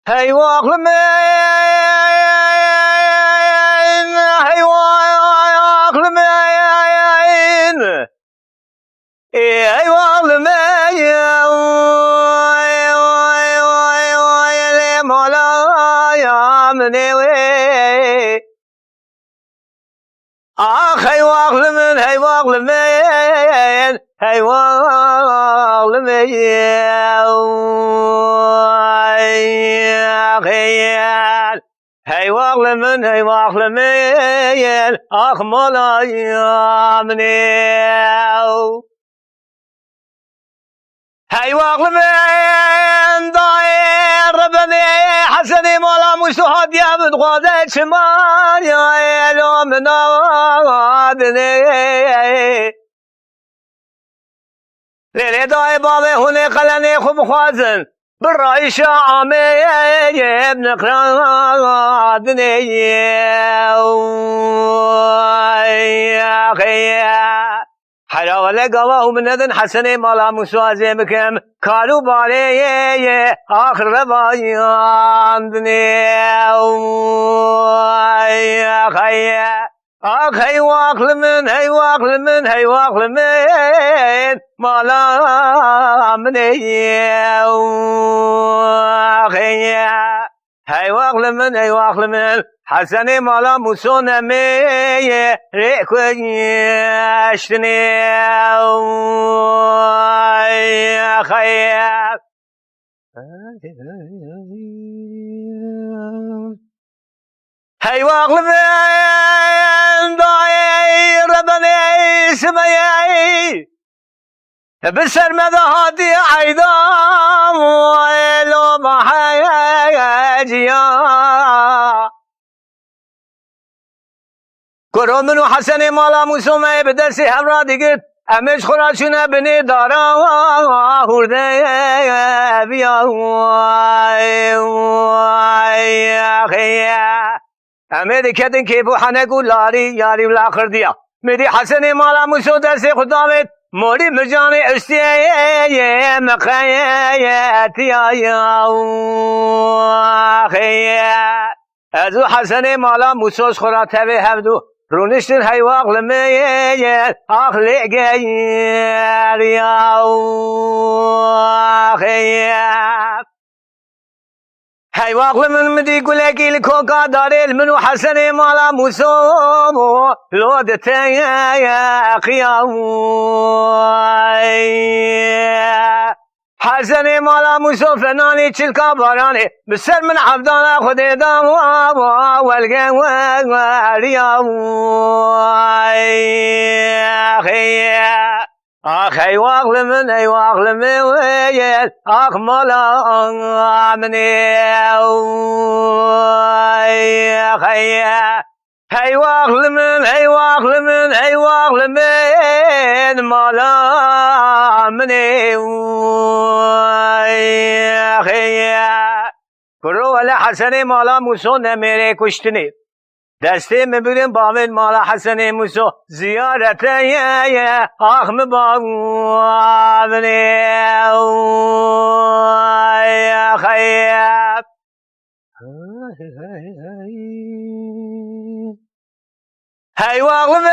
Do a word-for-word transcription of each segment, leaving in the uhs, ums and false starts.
Hey waxlımın, hey waxlımın. Hey waxlımın, hey, hey, hey, hey, le mala ya mın ewe. Ax hey waxlımın, hey waxlımın, hey waxlımın. Hey, hey waxlımın, hey waxlımın, ax mala ya mın ew. Hey waxlımın dayê Rebinê Hesenê mala Musa hatiye min dixwaze çiman ya elo min adinê. Lê lê dayê bavê hûnê qelenê xwe bixwazin. Bi rayşa amê niqradinê. Hera wele gava hûn nedin Hesenê mala Musa ez ê bikim. Kar û barê ye, ye, ax revayandinê. Ay, ax, ay, ax, hey waxlımın, hey waxlımın, hey waxlımın. Mala mın ê, ax, ay, ax. Hey waxlımın, hey waxlımın. Hesenê mala Muso nemê rê kuştinê. Hey, hey. Hey waxlımın dayê Rebinê Simeyê. Bi ser me de hatiye eyda, elo maheciya. Kuro min û Hesenê mala Mûso me yê bi destê hev ra digir, em ê ji xwe ra çûne binê dara hûrdeviya. Em ê diketin kêf û henek û larî, yarî û laxirdiya. Mêdî Hesenê mala Mûso destê xwe davêt, morî micanê istiyê miqeyetiya ya. Ez û Hesenê mala Mûso ji xwe ra tevê hevdu rûniştin heywax li me ye, ax lê geriya. Hey waxlımın, min dî gulekî li koka darê, li min û Hesenê mala Mûso lo diteqiya. Hesenê mala Mûso fenanê çilka baranê, bi ser min evdana Xwedê da welge weriya. Ax heywaxlımın, heywaxlımın, ax mala min ê. Hey waxlımın, hey waxlımın, hey waxlımın, mala min ê. Kuro wele Hesenê mala Mûso nemêrê kuştinê. Destê min birin bavên mala Hesenê Mûso ziyarete ye, ye, ax mi bavê. Hey waxlımın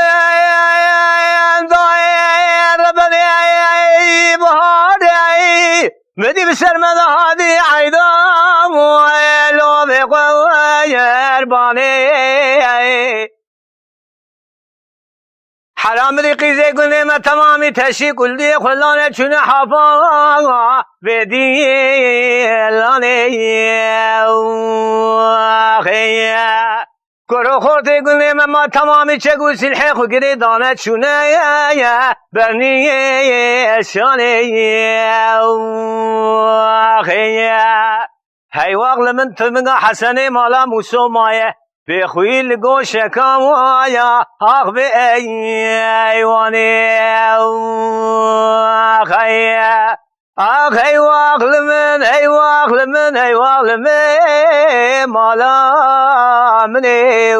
dayê Rebinê biharê. Min dî bi ser me de hatî eyda lo vê qerbanê. Hera min dî qîzê gundê me temamî teşî kuldiyê xwe lane çûne hafa vê dîlanê. Kuro xortê gundê me ma temamî çek û silhê xwe girê dane çûne ye, ye, berniyê şanê ye. Hey waxlımın, tivinga Hesenê mala Mûso maye, bê xwî li goşeka waya, ax bê eywanê. Hey Ax hey waxlımın, hey waxlımın, hey waxlımın, mala min ê.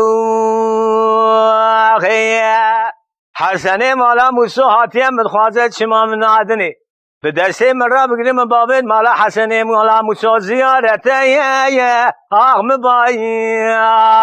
Ax hey. Hesenê mala Mûso hatiye min dixwaze çima min nadinê. Bi destê min re bigirî, min bavêt mala Hesenê, mala Musa ziyarete ye, ye. Ax min bayavnê.